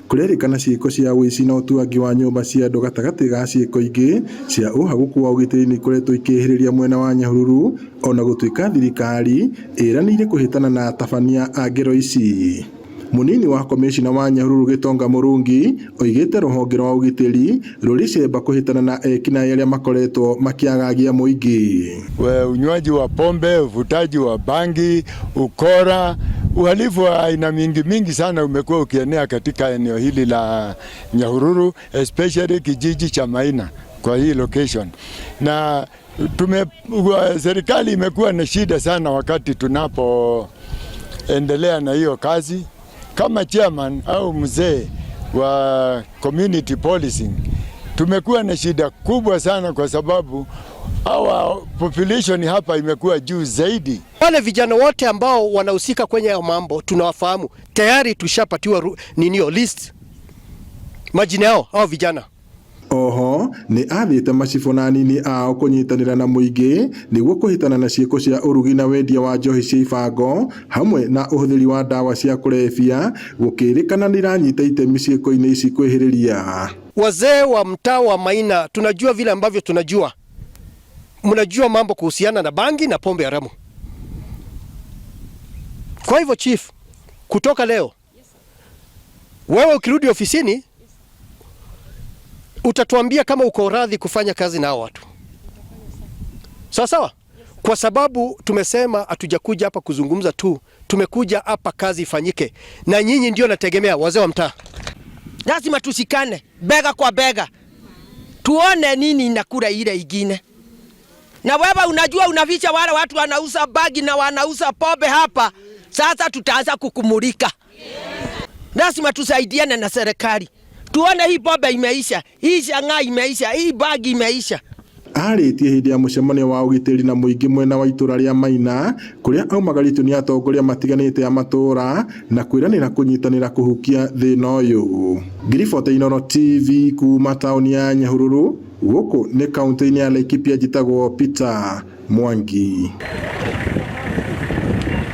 Kũrerĩkana ciĩko cia ũici na ũtuangi wa nyũmba cia andũ gatagatĩ ga ciĩko ingĩ cia ũhagũku wa ũgitĩri nĩikoretwo ikĩhĩrĩria mwena wa Nyahururu ona gũtuĩka thirikari ĩranĩire kũhĩtana na atabania a ngero ici. Mũnini wa komĩcina wa Nyahururu Gĩtonga Mũrungi oigĩte rũhonge rwa ũgitĩri rũrĩ cemba kũhĩtana na ekinaĩ arĩa makoretwo makĩagagia mũingĩ. Unywaji wa pombe, uvutaji wa bangi, ukora, uhalifu wa aina mingi mingi sana umekuwa ukienea katika eneo hili la Nyahururu, especially kijiji cha Maina kwa hii location. Na serikali imekuwa na shida sana wakati tunapoendelea na hiyo kazi. Kama chairman au mzee wa community policing, tumekuwa na shida kubwa sana kwa sababu our population hapa imekuwa juu zaidi. Wale vijana wote ambao wanahusika kwenye hayo mambo tunawafahamu tayari, tushapatiwa ninio list majina yao hao vijana. Oho nĩ athĩte macibũ na anini ao kũnyitanĩra na mũingĩ nĩguo kũhĩtana na ciĩko cia ũrugi na wendia wa njohi cia ibango hamwe na ũhũthĩri wa ndawa cia kũrebia gũkĩrĩkana nĩ iranyita itemi ciĩko-inĩ ici kwĩhĩrĩria. Wazee wa mtaa wa Maina tunajua vile ambavyo tunajua, mnajua mambo kuhusiana na bangi na pombe haramu. Kwa hivyo chief, kutoka leo wewe ukirudi ofisini utatuambia kama uko radhi kufanya kazi na hao watu, sawa sawa? Kwa sababu tumesema hatujakuja hapa kuzungumza tu, tumekuja hapa kazi ifanyike, na nyinyi ndio nategemea, wazee wa mtaa. Lazima tushikane bega kwa bega, tuone nini inakula ile ingine. Na wewe unajua unaficha wale watu wanauza bagi na wanauza pombe hapa, sasa tutaanza kukumulika. Lazima tusaidiane na serikali tuone hii pombe imeisha, hii chang'aa imeisha, hii bagi imeisha. Arĩtie hĩndĩ ya mũcemanio wa ũgitĩri na mũingĩ mwena wa itũra rĩa Maina kũrĩa aumagarĩtio nĩ atongoria matiganĩte a matũra na kwĩranĩra kũnyitanĩra kũhukia thĩna ũyũ. Ngiribota Inooro TV kuma taũni ya Nyahururu gũkũ nĩ kaũntĩ-inĩ ya Laikipia, njĩtagwo Peter Mwangi.